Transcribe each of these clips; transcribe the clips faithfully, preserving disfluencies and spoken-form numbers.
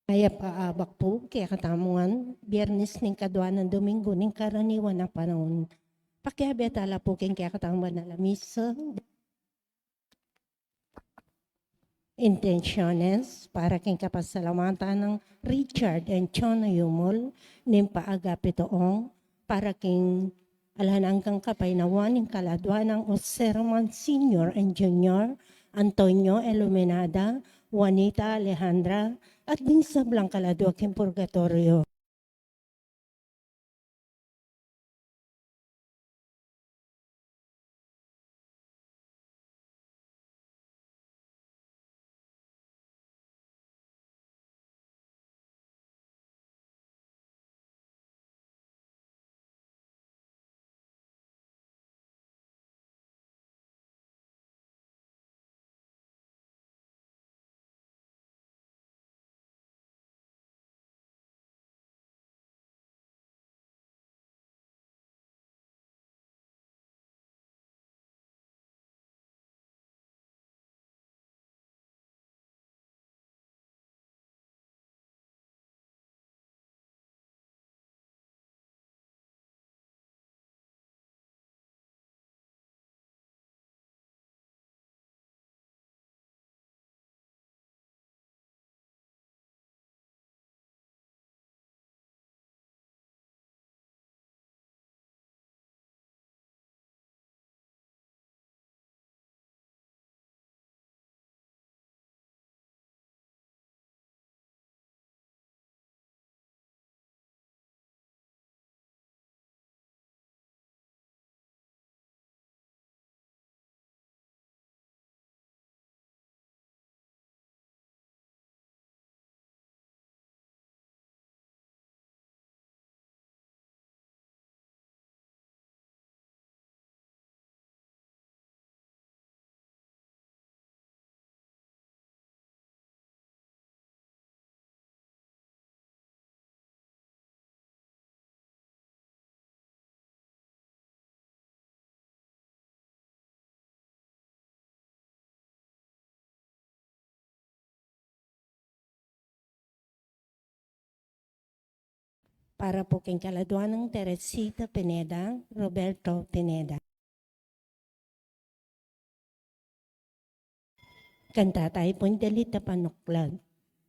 Mayap a abak pu kekatamu ngan, Biernes ning kadua nang Domingo ning karaniwan a panaun. Pakiabe tala pu king kekatamung banal a misa. Intensiones para king kapasalamatan nang Richard and Chona Yumul ning pa-Agape Toong, para king alang anggang kapaynawan ning kaladua nang Jose Roman Senior and Junior, Antonio Iluminada, Juanita Alejandra, at ding sablang kaladua king purgatoryo. Para pu king kaladua nang Teresita Pineda, Roberto Pineda. Kanta tayu pung dalit a panuklat.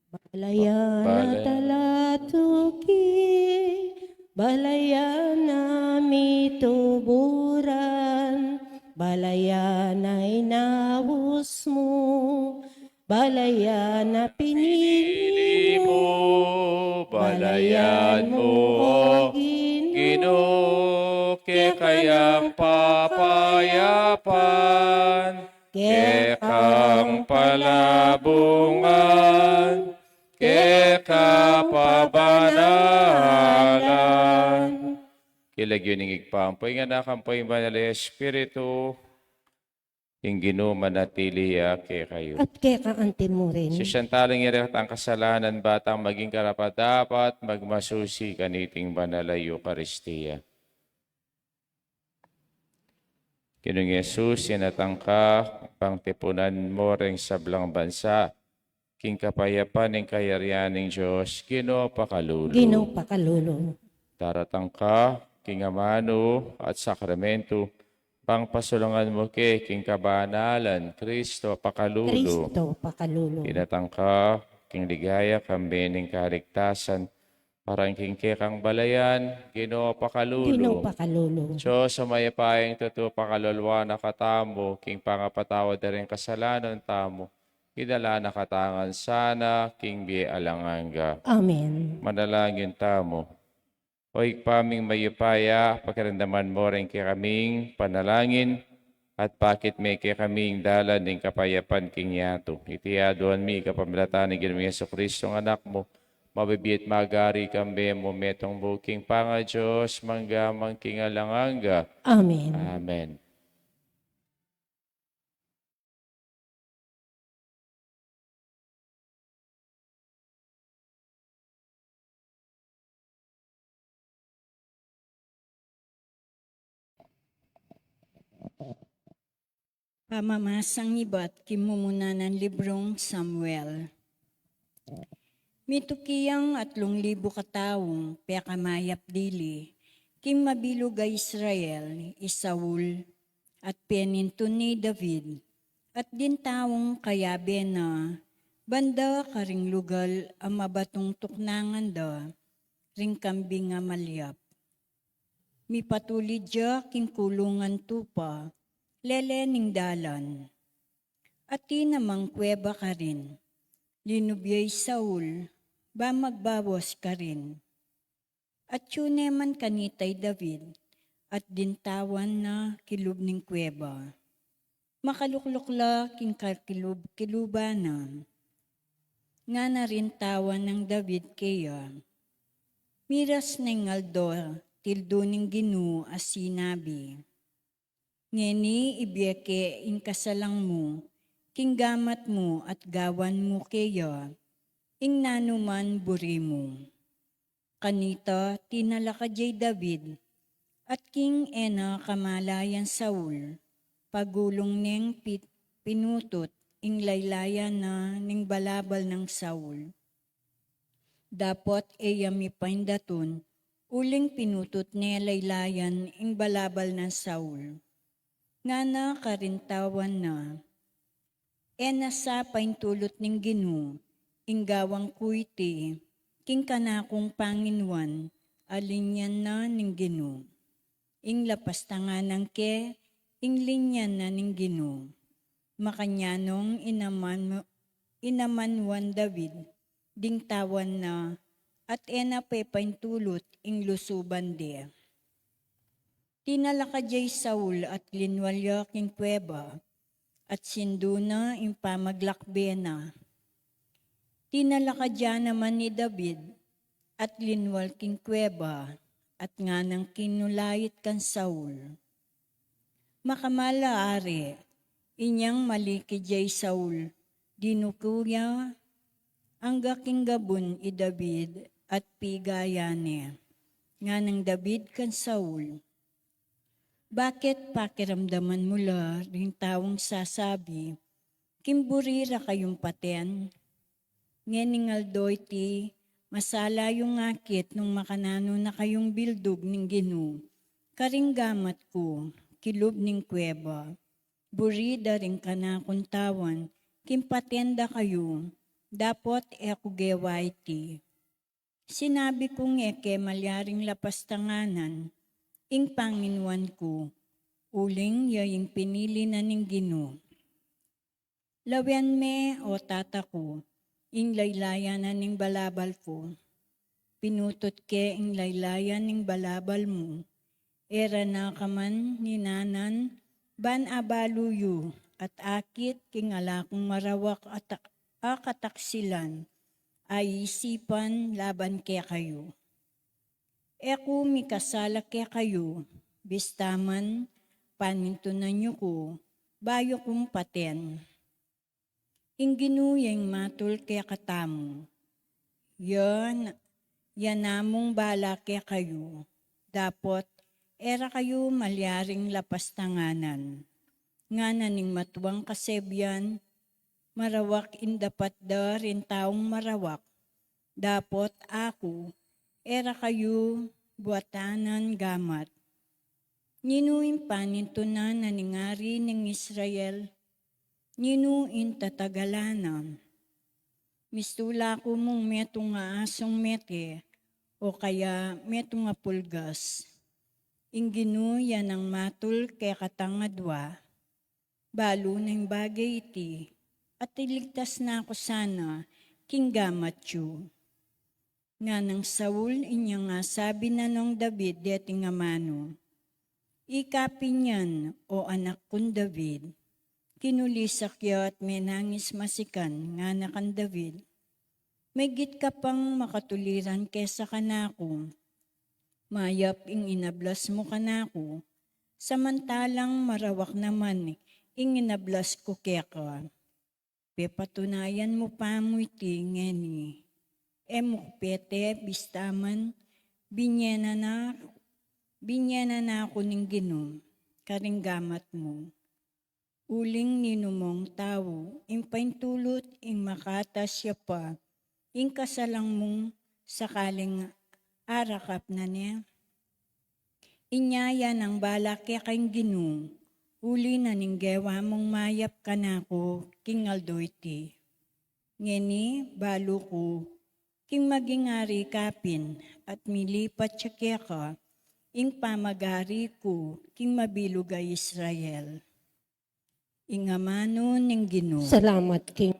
Balayan a talatuki, balayan a mituburan, balayan a inaus mu, balayan a pinili mu, balayan mu, O Ginu, keka yang papayapan, kekang palabungan, keka pabanalan. King lagyu ning Ibpa, ampo ing Anak, ampo ing Banal a Espiritu, ing Ginu manatili ya kekayu. At keka anti mu rin. Sisian taling irekta ing kasalanan, bantang maging karapat-dapat magmasusi kaniting banal a Eukaristia. Ginung Jesus, inatang ka bang tipunan mu ring sablang bansa king kapayapan ning kayarian ning Dios, Ginu, pakalulu. Ginu, pakalulu. Daratang ka king amanu at sakramentu, bang pasulangan mu ke king kabanalan, Kristo, pakalulu. Kristo, pakalulu. Inatang ka king ligaya kambe ning kaligtasan, para king kekang balayan, Ginu, pakalulu. Ginu, pakalulu. Dios a mayupayang tutu, pakaluluan na katamu king pangapatawad da ring kasalanan tamu, idala na katamu ngan sana king bie alang angga. Amen. Manalangin tamu. O Ibpa ming mayupaya, pakiramdaman mu ring kekaming panalangin, at pakit me kekami ing dalan ning kapayapan king yatu. Iti aduan mi kapamilatan ning Ginung Jesucristo, ing Anak mu, mabibie at magari kambe mu, metung buking pangaDios, mangga man king alang angga. Amen. Amen. Pamamasang ibat king mumuna nang librung Samuel. Mituki yang atlung libu kataung pekamayap dili, king mabilug a Israel, i Saul, at penintun ne i David, at ding taung kayabe na, banda karing lugal a mabatung tuknangan da, ring kambing a malyap. Mipatulid ya king kulungan tupa, lele ning dalan. Atin namang kuweba karin. Linub ya i Saul, ba magbawas karin. Atyu ne man kanita i David, at ding tawan na kilub ning kuweba. Makalukluk la king kakilub-kiluban na. Ngana ring tawan nang David keya, miras na ing aldo, tildu ning Ginu a sinabi. Ngeni ibie ke ing kasalang mu, king gamat mu at gawan mu keya, ing nanuman buri mu. Kanita tinalakad ya i David, at king e na kamalayan Saul, pagulung neng pit-, pinutut ing laylayan na ning balabal nang Saul. Dapot e ya mipaindatun, uling pinutut ne laylayan ing balabal nang Saul. Ngana karing tawan na, e na sa paintulut ning Ginu, ing gawang ku iti, king kanakung panginuan, a linyan na ning Ginu. Ing lapastanganan ke, ing linyan na ning Ginu. Makanyan nong inaman-, inamanuan David, ding tawan na, at e na pepaintulut ing lusuban de. Tinalakad ya i Saul at linwal ya king kuweba, at sindu na ing pamaglakbe na. Tinalakad ya naman i David, at linwal king kuweba, at nganang kinulait kan Saul. Makamal a ari, inyang malikid ya i Saul, dinuku ya, angga king gabun i David, at pigaya ne. Nganang David kan Saul, bakit pakiramdaman mu la ring taung sasabi, king buri ra kayung paten? Ngening aldo iti, masala yung akit nung makananu na kayung bildug ning Ginu, karing gamat ku, kilub ning kuweba. Buri da ring kanakung tawan, king paten da kayu, dapot e ku gewa iti. Sinabi kung e ke malyaring lapastanganan, ing panginuan ku, uling ya ing pinili na ning Ginu. Lawen me, o tata ku, ing laylayan na ning balabal ku. Pinutut ke ing laylayan ning balabal mu. E ra na ka man ninanan, ban abalu yu, at akit king ala kung marawak a tak-, a kataksilan, a isipan laban kekayu. E ku mikasala kekayu, bista man panintunan yu ku, bayu kung paten. Ing Ginu ya ing matul kekatamu. Ya na-, ya namung bala kekayu, dapot e ra kayu malyaring lapastanganan. Ngana ning matuang kasebian, marawak ing dapat da ring taung marawak, dapot aku, e ra kayu buatanan gamat. Ninu ing panintunan na ning ari ning Israel? Ninu ing tatagalan na? Mistula ku mung metung a asung mete, o kaya metung a pulgas. Ing Ginu ya nang matul kekatang adua. Balu na ing bage iti, at iligtas na ku sana king gamat yu. Nganang Saul, inyang asabi na nong David deting amanu, ika pin yan, o anak kung David. Kinulisak ya at menangis masikan, ngana kang David, maygit ka pang makatuliran kesa kanaku. Mayap ing inablas mu kanaku, samantalang marawak naman ing inablas ku keka. Pepatunayan mu pa mu iti ngeni. E mu ku pete bista man, binye na na, binye na na ku ning Ginu, karing gamat mu. Uling ninu mung tau, ing paintulut, ing makatas ya pa, ing kasalang mung sakaling arakap na ne. Inya ya nang bala keka ing Ginu, uli na ning gewa mung mayap kanaku king aldo iti. Ngeni, balu ku, king maging ari ka pin, at milipat ya keka, ing pamag-ari ku king mabilug a Israel. Ing amanu ning Ginu. Salamat king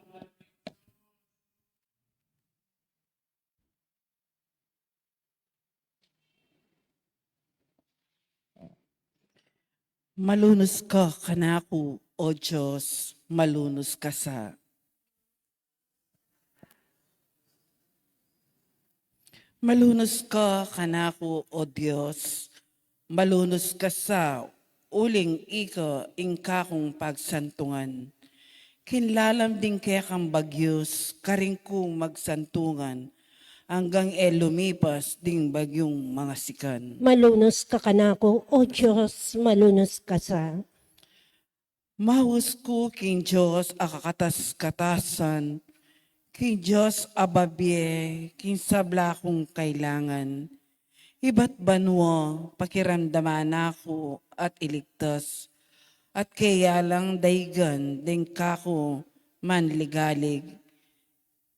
Malunus ka kanaku, O Dios, malunus ka sa. Malunus ka kanaku, O Dios, malunus ka sa, uling ika ing kakung pagsantungan. Kinlalam ding kekang bagyus, karin kung magsantungan, anggang e lumipas ding bagyung mangasikan. Malunus ka kanaku, O Dios, malunus ka sa. Maus ku king Dios a kakatas-katasan, king Dios a babie king sabla kung kailangan. Ibat banua pakiramdaman na ku at iligtas, at keya lang daigan deng kaku manligalig.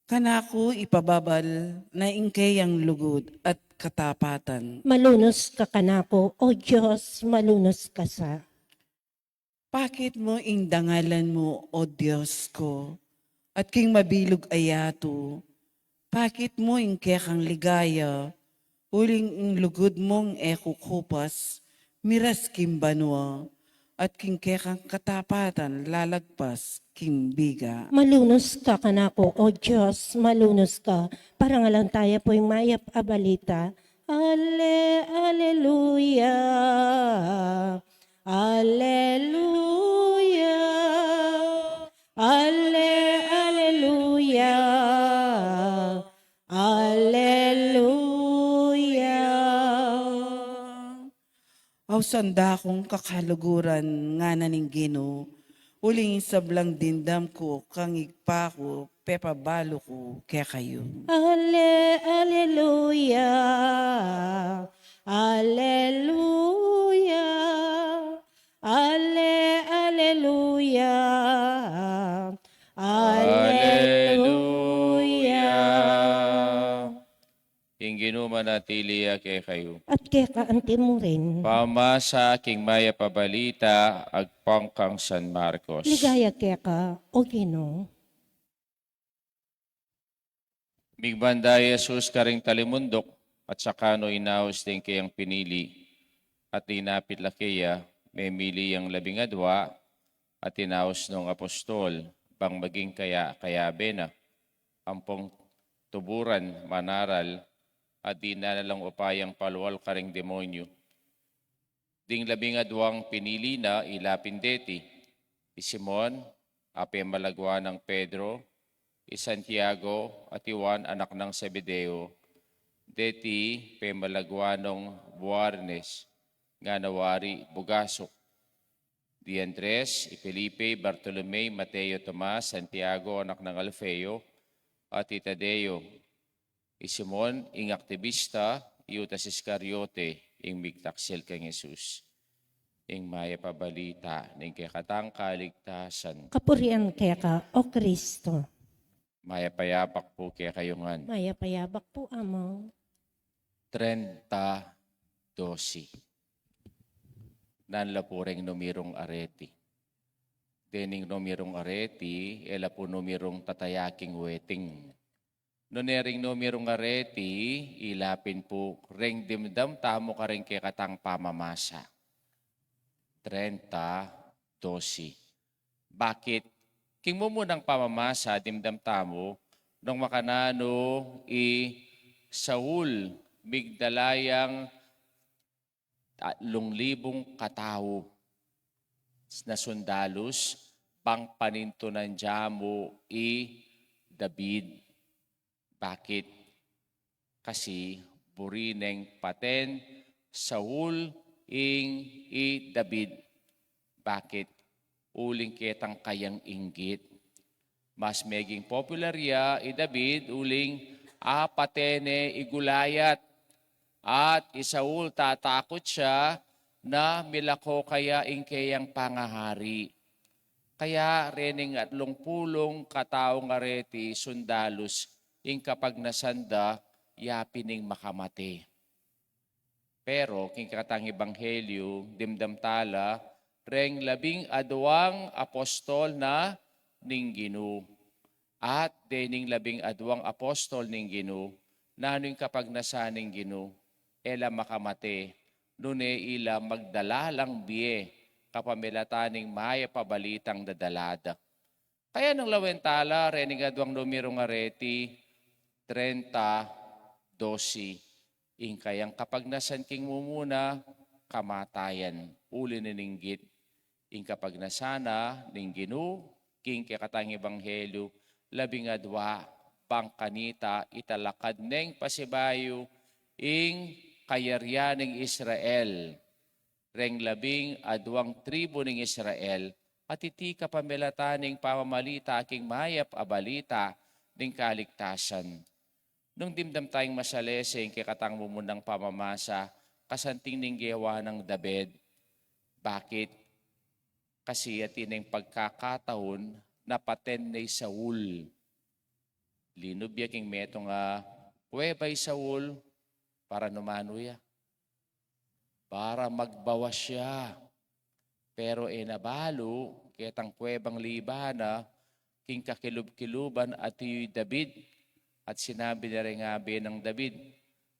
Kanaku ipababal na ing keyang lugud at katapatan. Malunus ka kanaku, O Dios, malunus ka sa. Pakit mu ing dangalan mu, O Dios ku, at king mabilug a yatu, pakit mu ing kekang ligaya, uling ing lugud mung e kukupas, miras king banua, at king kekang katapatan lalagpas king biga. Malunus ka kanaku, O Dios, malunus ka. Parangalan taya pu ing mayap a balita. Ale, aleluya. Aleluya. Ale, aleluya. Aleluya. Ausan da kung kakaluguran, ngana ning Ginu, uling sablang dimdam ku kang Ibpa ku, pepabalu ku kekayu. Ale, aleluya. Aleluya. Ale, aleluya. Aleluya. Aleluya. Ing Ginu manatili ya kekayu. At keka anti mu rin. Pamasa king mayap a balita agpang kang San Marcos. Ligaya keka, O Ginu. Migmanda i Jesus karing talimunduk, at saka no inaus ding keyang pinili, at dinapit la keya, memili yang labing adua, at inaus nong apostol, bang maging kaya-, kayabe na, ampong tuburan manaral, at dinan na lang upayang palual karing demonyu. Ding labing aduang pinili na, ila pin deti, i Simon, a pemalagwa nang Pedro, i Santiago, at i Juan, anak nang Zebedeo, deti pemalagwa nong Boanerges, ngana wari Bugasuk, di Andres, i Felipe, i Bartolome, i Mateo, Tomas, Santiago, anak nang Alfeo, at i Tadeo, i Simon, ing aktibista, i Judas Iscariote, ing migtaksil kang Jesus. Ing mayap a balita ning kekatang kaligtasan. Kapurian keka, O Kristo. Mayap a yabak pu kekayu ngan. Mayap a yabak pu, Among. Trenta dosi. Nan la pu reng numerung areti. Dening numerung areti, e la pu numerung tatayaking weting. Nune ring numerung areti, ila pin pu reng dimdam tamu karing kekatang pamamasa. Trenta dosi. Bakit? King mumunang pamamasa, dimdam tamu, nung makananu i Saul, migdala yang tatlung libung katau na sundalus, bang panintunan da mu i David. Bakit? Kasi buri neng paten Saul ing i David. Bakit? Uling ketang kayang inggit. Mas meging popular ya i David uling apate ne i Goliath. At i Saul tatakut ya na milako kaya ing keyang pangahari. Kaya rening atlung pulung katau ngareti sundalus ing kapagnasan da ya pin ing makamate. Pero king kekatang ebanghelyu, dimdam tala reng labing adwang apostol na ning Ginu. At dening labing adwang apostol ning Ginu, nanu ing kapagnasan ning Ginu? E la makamate, nune ila magdala lang bie kapamilatan ning mayap a balitang dadala da. Kaya nung lawen tala rening adwang Numero ngareti, trenta dosi, ing kayang kapagnasan king mumuna, kamatayan, uli na ning git. Ing kapagnasan na ning Ginu king kekatang ebanghelyu, labing adwa, bang kanita italakad neng pasibayu ing kayarian ning Israel reng labing adwang tribu ning Israel, at iti kapamilatan ning pamamalita king mayap a balita ning kaligtasan. Nung dimdam tayang masalese ing kekatang mumunang pamamasa, kasanting ning gewa nang David. Bakit? Kasi atin neng pagkakataun na paten ne i Saul. Linub ya king metung a kuweba i Saul para numanu ya? Para magbawas ya. Pero e na balu, ketang kuwebang liba na, king kakilub-kiluban atiu i David, at sinabi na reng abe nang David,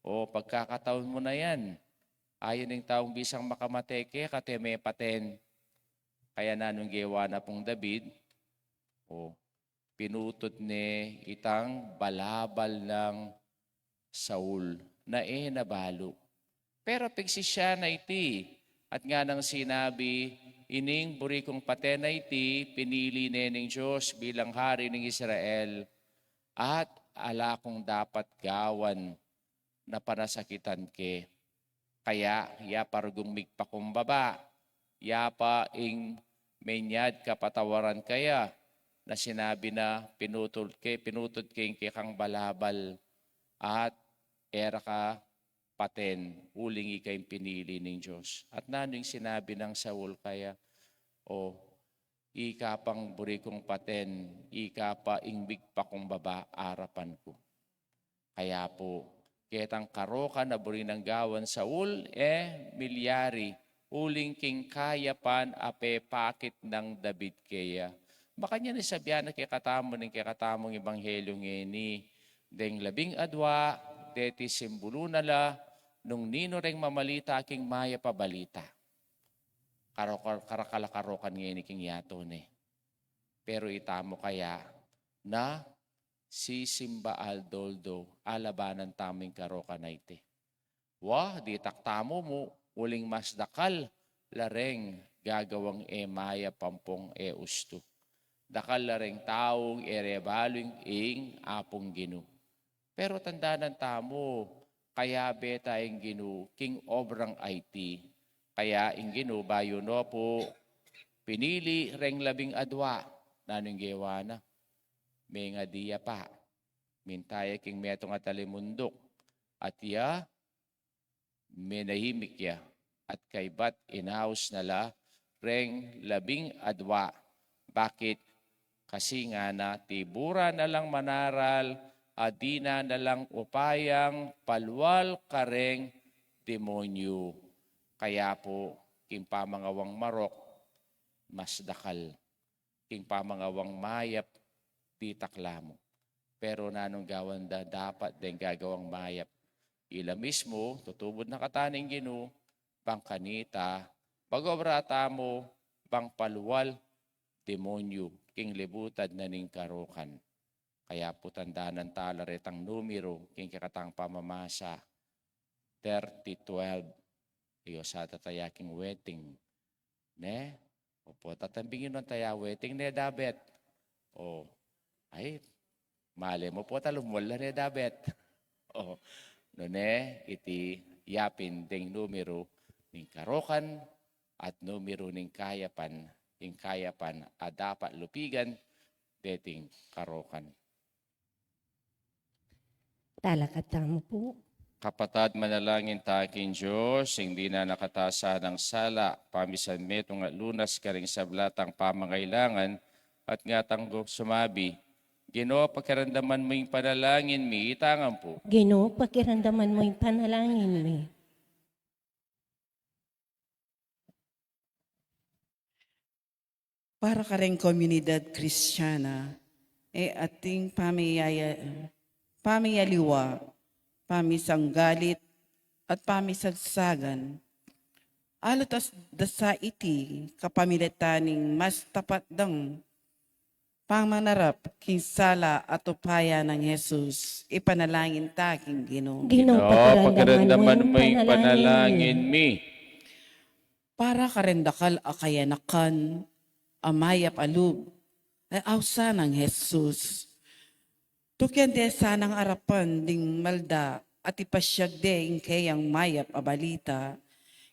"O, pagkakataun mu na yan. Ayan ing taung bisang makamate keka, e me paten." Kaya nanung gewa na pung David? O, pinutut ne itang balabal nang Saul na e na balu. Pero pigsisya na iti, at nganang sinabi, "Ining buri kung paten a iti, pinili ne ning Dios bilang hari ning Israel, at ala kung dapat gawan na panasakitan ke." Kaya ya pa rugung migpakumbaba, ya pa ing menyad kapatawaran kaya, na sinabi na, "Pinutut ke, pinutut ke ing kekang balabal, at e ra ka paten, uling ika ing pinili ning Dios." At nanu ing sinabi nang Saul kaya? "O, ika pang buri kung paten, ika pa ing migpakumbaba arapan ku." Kaya pu, ketang karokan a buri nang gawan Saul, e milyari uling king kayapan a pepakit nang David keya. Makanyan ing sabian na kekatamu ning kekatamung ebanghelyu ngeni, deng labing adwa, deti simbulu na la nung ninu reng mamalita king mayap a balita. Karo-, karakal a karokan ngeni king yatu ne. Pero itamu kaya na sisimba aldo-aldo, alabanan tamu ing karokan a iti? Wa, ditak tamu mu, uling mas dakal la reng gagawang e mayap ampong e ustu. Dakal la reng taung e re balu ing Apung Ginu. Pero tandanan tamu, kayabe ta ing Ginu king obrang iti. Kaya ing Ginu bayu no pu pinili reng labing adwa, nanu ing gewa na? Mengadi ya pa, minta ya king metung a talimunduk, at ya menahimik ya, at kaybat inaus na la reng labing adwa. Bakit? Kasi ngana, tibura na lang manaral, a dina na lang upayang palwal kareng demonyu. Kaya pu, king pamangawang marok, mas dakal. King pamangawang mayap, ditak la mu. Pero nanung gawan da dapat deng gagawang mayap? Ila mismu, tutubud na kata ning Ginu, bang kanita, mag-obra tamu, bang palwal demonyu king libutad na ning karokan. Kaya pu tandanan tala retang Numero king kekatang pamamasa, thirty twelve. Iyo, sa tataya king weting, ne? Opo, tatambingin nung taya weting, ne, Dabet? O, ay, male mu pu, ta lumwal la, ne, Dabet? O, nune, iti yapin deng Numero ning karokan at Numero ning kayapan, ing kayapan a dapat lupigan deting karokan. Talakad tamu pu. Kapatad, manalangin ta king Dios, ing dinan na katasan ning sala, pamisan metung at lunas karing sabla tang pamangailangan, at ngatang gop sumabi, Ginu, pakiramdaman mu ing panalangin mi, itang ampo. Ginu, pakiramdaman mu ing panalangin mi. Para kareng komunidad Kristiana, e ating pamiyaya-, pamiyaliwa, pamisanggalit, at pamisagsagan. Alutas da sa iti kapamilatan ning mas tapat dang pamanarap king sala at upaya nang Jesus, ipanalangin ta king Ginu. Ginu, pakiramdaman mu ing panalangin mi. Para kareng dakal a kayanakan a mayap a lub a ausan nang Jesus. Tukian de sanang arapan ding malda at ipasyag de ing keyang mayap a balita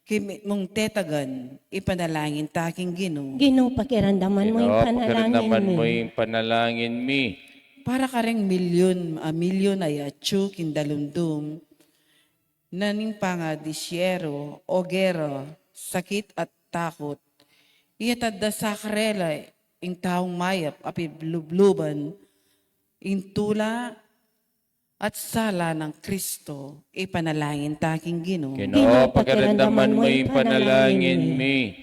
king mitmung tetagan, ipanalangin ta king Ginu. Ginu, pakiramdaman mu ing panalangin mi. Para kareng milyun a milyun a atyu king dalumdum na ning pangadisyeru o gera, sakit at takut, iyatad da sa karela ing taung mayap a piblubluban ing tula at sala nang Kristo, ipanalangin ta king Ginu. Ginu, pakiramdaman mu ing panalangin mi.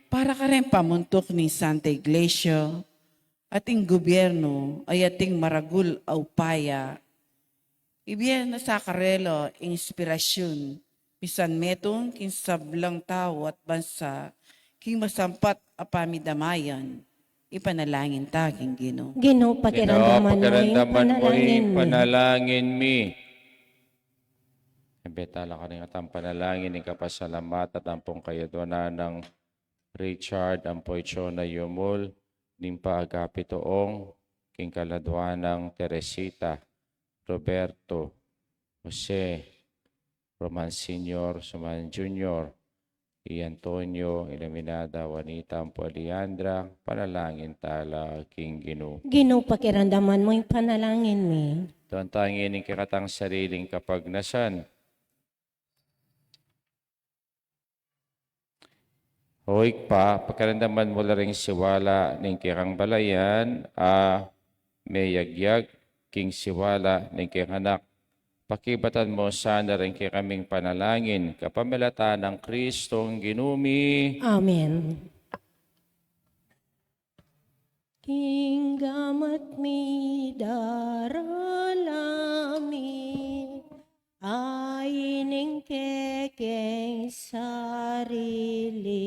Para kareng pamuntuk ning Santa Iglesia at ing gobyernu a ating maragul a upaya, ibie na sa karela ing inspirasyun, misan metung king sablang tau at bansa, king masampat a pamidamayan, ipanalangin ta king Ginu. Ginu, pakiramdaman mu ing panalangin mi. Ebet ala karing atang panalangin ing kapasalamatan ampong kayadwanan nang Richard ampo i Chona Yumul, ning paagapit ong king kaladwa nang Teresita, Roberto, Jose, Roman Senior, Roman Junior, i Antonio, Iluminada, Juanita, ampo Alejandra, panalangin tala king Ginu. Ginu, pakiramdaman mu ing panalangin mi. Tuan ta ngeni ing kekatang sariling kapagnasan. O Ibpa, pakiramdaman mu la ring siwala ning kekang balayan a meyagyag king siwala ning kekang Anak. Pakibatan mu sana ring kekaming panalangin, kapamilatan nang Kristong Ginu mi. Amen. King gamat mi darala mi, ain ing kekeng sarili.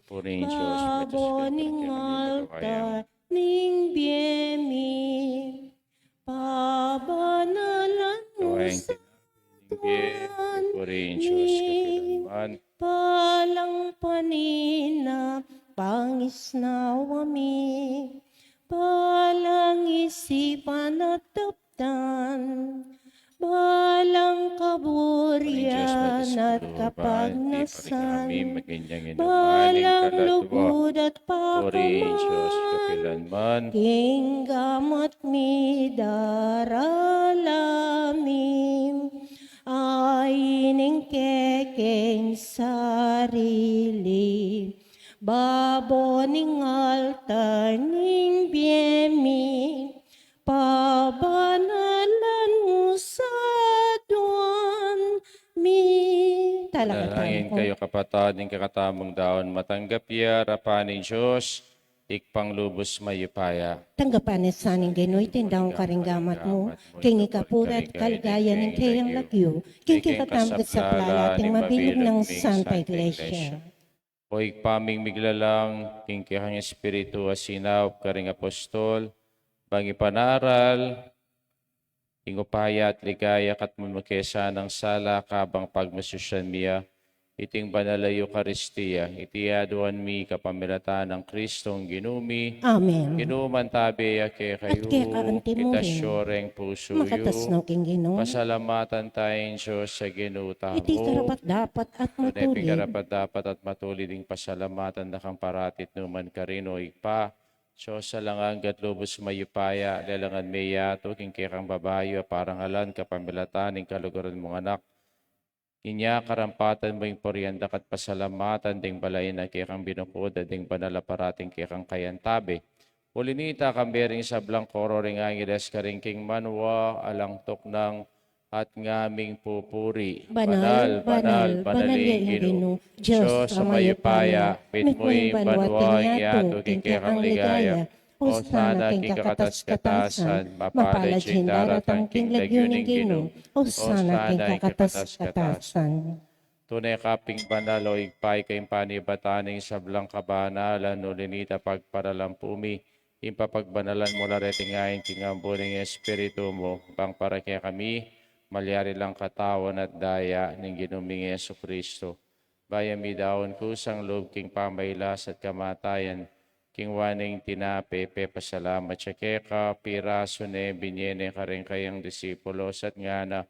Purihin Dios, babo ning altar ning bie mi, pabanalan mu sa Tuhan mi, balang panina pangisnawa mi, balang isipan at daptan, balang kaburian at kapagnasan, balang lugud at pakaman, king gamat mi darala mi, ain ing kekeng sarili, babo ning altar ning bie mi, pabanalan mu sa Tuhan mi. Talakad tamu pu. Manalangin kayu, kapatad, ing kekatamung daun matanggap ya arapan ning Dios, Ibpang lubus mayupaya. Tanggapan na sa ning Ginu iting daun karing gamat mu, king ikapuri at kaligayan ning keyang lagyu, king kekatamung at sabla la ning mabilug nang Santa Iglesia. O Ibpa ming miglalang, king kekang Espiritu a sinaup karing apostol, bang ipanaral ing upaya at ligaya, katmuan mu ke sanang sala kabang pagmasusyan mi ya iting banal a Eukaristia. Iti aduan mi kapamilatan nang Kristong Ginu mi. Amen. Ginu, mantabe ya kekayu. At keka antimu rin. Itas yu reng pusu yu. Makatas no king Ginu. Pasalamatan taya ing Dios a Ginu tamu. Iti karapat-dapat at matulid. Iti karapat-dapat at matulid ing pasalamatan da kang parati at nu man karin, O Ibpa, Dios alang angga at lubus mayupaya, lelangan me yatu king kekang babayu a parangalan kapamilatan ning kaluguran mung Anak. Inya karampatan mu ing purian daka at pasalamatan ding balayan a kekang binukud at ding banal a parating kekang kayantabe. Uli nita, kambe ring sablang koro ring angeles karing king banua, alang tuknang at ngaming pupuri. Banal, banal, banal ya ing Ginu, Dios a mayupaya, mitmu ing banua at ing yatu king kekang ligaya. Hosana king kakatas-katasan, mapalad ya ing daratang king lagyu ning Ginu. Hosana king kakatas-katasan. Tune ka pin banal, o Ibpa, ika ing panibatan ning sablang kabanalan, uli nita pagparalampu mi ing papagbanalan mu la reting ain king ambun ning Espiritu mu, bang para kekami malyari lang katawan at daya ning Ginu ming Jesucristo. Bayu mi daun kusang lub king pamailas at kamatayan, king waning tinape, pepasalamat ya keka, pirasu ne, binye ne karing kayang disipulos at ngana,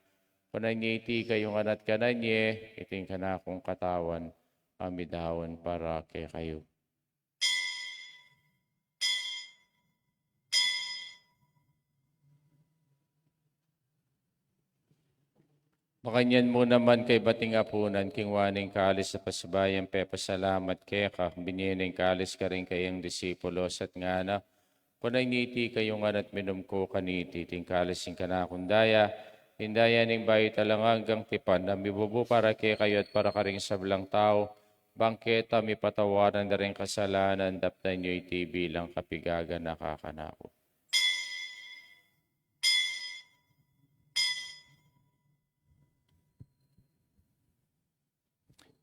kunan ye iti kayu ngan at kanan ye, iti ing kanakung katawan, a midaun para kekayu. Makanyan mu naman kaybat ning apunan, king waning kalis a pasibayu yang pepasalamat keka, binye ne ing kalis karing kayang disipulos at ngana, kunan ye iti kayu ngan at minum ko kaniti, iti ing kalis ning kanakung daya, ing daya ning bayu at alang anggang tipan, a mibubu para kekayu at para karing sablang tau, bang keta mipatawaran da ring kasalanan, daptan yu iti bilang kapigaganaka kanaku.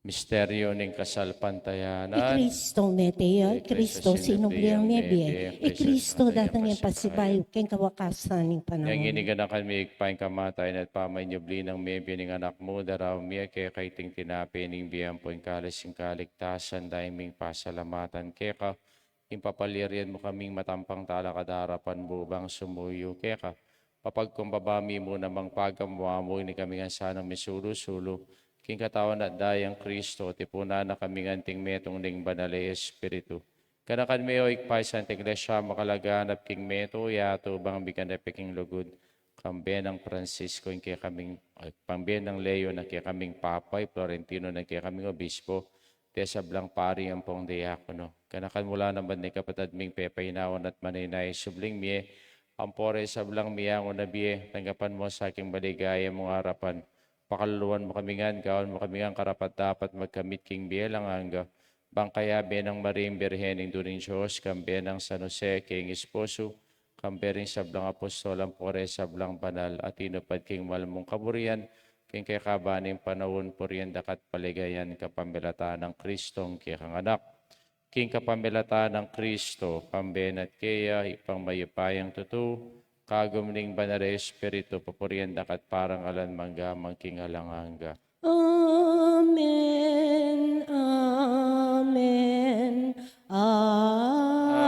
Misteryu ning kasalpantayanan. I Kristo mete ya, i Kristo sinubli yang mebie, i Kristo datang yang pasibayu king kawakasan ning panaun. Yang ini ganakan mi Ibpa ing kamatayan at pamanyubli nang mebie ning Anak mu, daraun mi keka iting tinape ning bie ampo ing kalis ning kaligtasan, daya ming pasalamatan keka, ing papalyarian mu kaming matampang talakad king arapan mu bang sumuyu keka. Papagkumbaba mi mu namang pagamu-amu ini kami ngan sanang misulu-sulu king katawan at dayang Kristo, tipunan na kami ngan anting metung ning Banal a Espiritu. Ganakan me, o Ibpa, ing Santa Iglesia makalaganap king metung yatu bang miganap ya king lugud, kambe nang Francisco ing kekaming, ay, kambe nang Leo na kekaming Papa, i Florentino na kekaming Obispo, ding sablang pari ampong diakono. Ganakan mu la naman ding kapatad ming pepainawan at manenaya king subling mie, ampo ring sablang miangu na bie, tanggapan mu sa king maligaya mung arapan. Pakaluluan mu kami ngan, gawan mu kami ngan karapat-dapat magkamit king bie alang angga, bang kayabe nang Maria ing Birhen, Indu ning Dios, kambe nang San Jose, king esposo, kambe ring sablang apostol ampo ring sablang banal a tinupad king mal mung kaburian, king kekaban ning panaun, purian daka at paligayan kapamilatan nang Kristong kekang Anak. King kapamilatan nang Kristo, kambe na at keya, Ibpang mayupayang tutu, kagum ning Banal a Espiritu, papurian daka at parangalan mangga man king alang angga. Amen, amen, amen.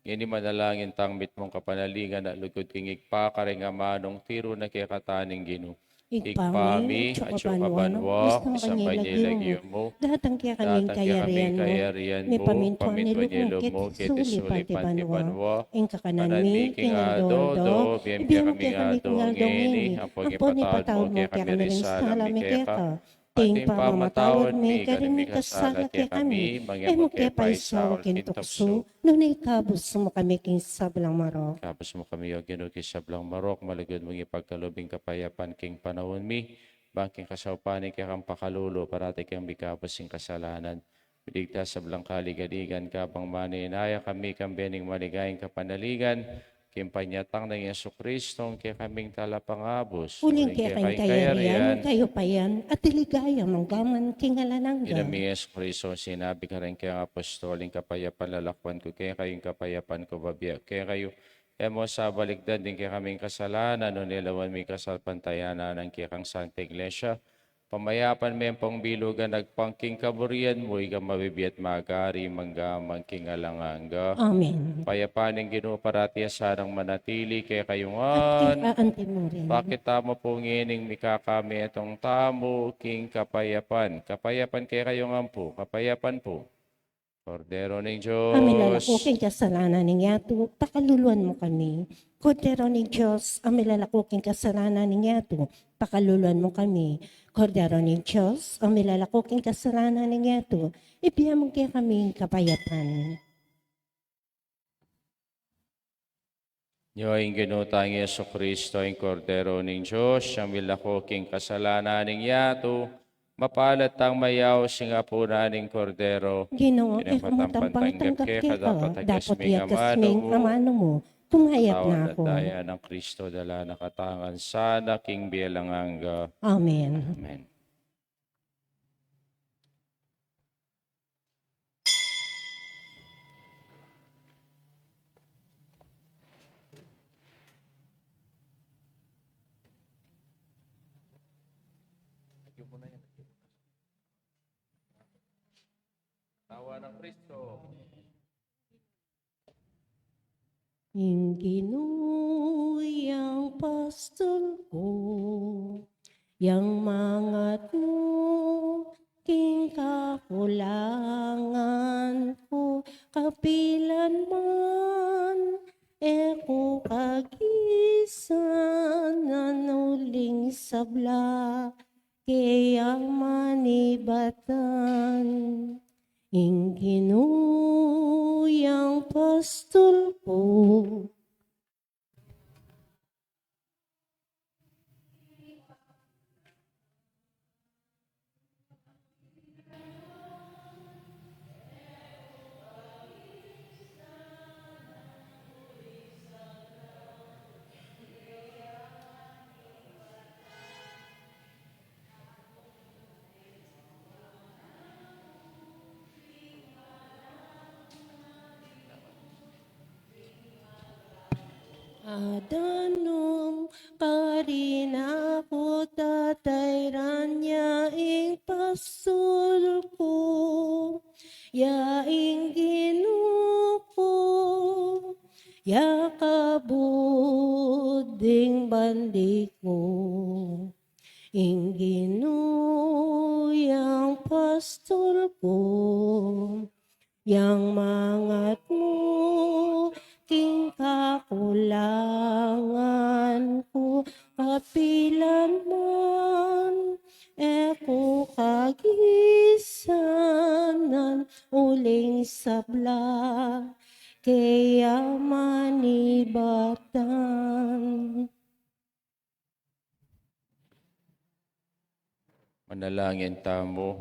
Ngeni manalangin tang mitmung kapanaligan a lugud king Ibpa, karing amanung tiru na kekataning Ginu. Ibpa mi, atsu ka banua, misamban ya ing lagyu mu, datang kekami ing kayarian mu, mipamintuan ya ing lub mu keti sulip anti banua. Ing kakanan mi king aldo-aldo ibie mu kekami king aldo ngeni, ampo ipatawad mu kekami ring sala mi keka, anti ing pamamatawad mi karing mikasala kekami, e mu ke paisaul king tuksu, nune ikabus mu kami king sablang marok. Ikabus mu kami, o Ginu, king sablang marok, malugud mung ipagkalub ing kapayapan king panaun mi, bang king kasaupan ning kekang pakalulu, parati keng mikabus king kasalanan, miligtas king sablang kaligaligan, kabang manenaya kami kambe ning maligayang kapanaligan, king panyatang nang Jesucristong kekaming Talapangabus. Uling keka ing kayarian, kayupayan, at ing ligaya mangga man king alang angga. Ginung Jesukristo, sinabi karing kekang apostol, ing kapayapan lalakwan ku kekayu, ing kapayapan ku babie ku kekayu. E mu sa balikdan ding kekaming kasalanan, nune lawan mu ing kasalpantayanan nang kekang Santa Iglesia. Pamayapan me ampong bilugan agpang king kaburian mu, ika a mabibie at magari mangga man king alang angga. Amen. Ing kapayapan ning Ginu parati ya sanang manatili kekayu ngan. At keka anti mu rin. Pakit tamu pu ngening mikakametung tamu king kapayapan. Kapayapan kekayu ngan pu, kapayapan pu. Kordero ning Dios, a milalako king kasalanan ning yatu, pakaluluan mu kami. Kordero ning Dios, a milalako king kasalanan ning yatu, pakaluluan mu kami. Kordero ning Dios, a milalako king kasalanan ning yatu, ibie mu kekami ing kapayapan. Nyo ing Ginu tang Jesucristo, ing Kordero ning Dios, a milako king kasalanan ning yatu, mapalad tang mayaus king apunan ning Kordero. Ginu, e ku mu tampan tanggap keka, dapot iyakas me ing amanu mu, kumayap na ku. Katawan at daya nang Kristo, dala na katamu ngan sana king bie alang angga. Amen. Amen. Katawan nang Kristo. Ing Ginu yang pastul ku, yang mangatmu king kakulangan ku, kapilan man e ku kagisanan uling sabla, keya manibatan. Ing Ginu yang pastul ku. Adanum karin aku, tatayran ya ing pastul ku, ya ing Ginu ku, ya kabud ding bandi ku. Ing Ginu yang pastul ku, yang mangatmu king kakulangan ku, kapilan man e ku kagisanan uling sabla, keya manibatan. Manalangin tamu.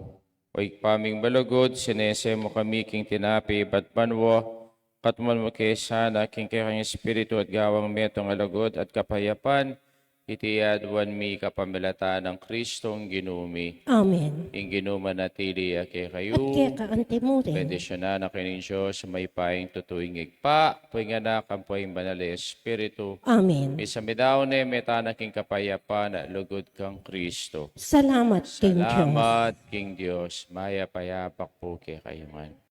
O Ibpa ming malugud, sinese mu kami king tinape ibat banua, katuan mu ke sana king kekang Espiritu at gawang metung a lugud at kapayapan, iti aduan mi kapamilatan nang Kristong Ginu mi. Amen. Ing Ginu manatili ya kekayu. At keka anti mu rin. Bendisyunan na kayu ning Dios, mayupayang tutu, ing Ibpa, ampo ing Anak, ampo ing Banal a Espiritu. Amen. Misa midaun ne, meta na king kapayapan at lugud kang Kristo. Salamat king Dios. Salamat king Dios. Mayap a yabak pu kekayu ngan.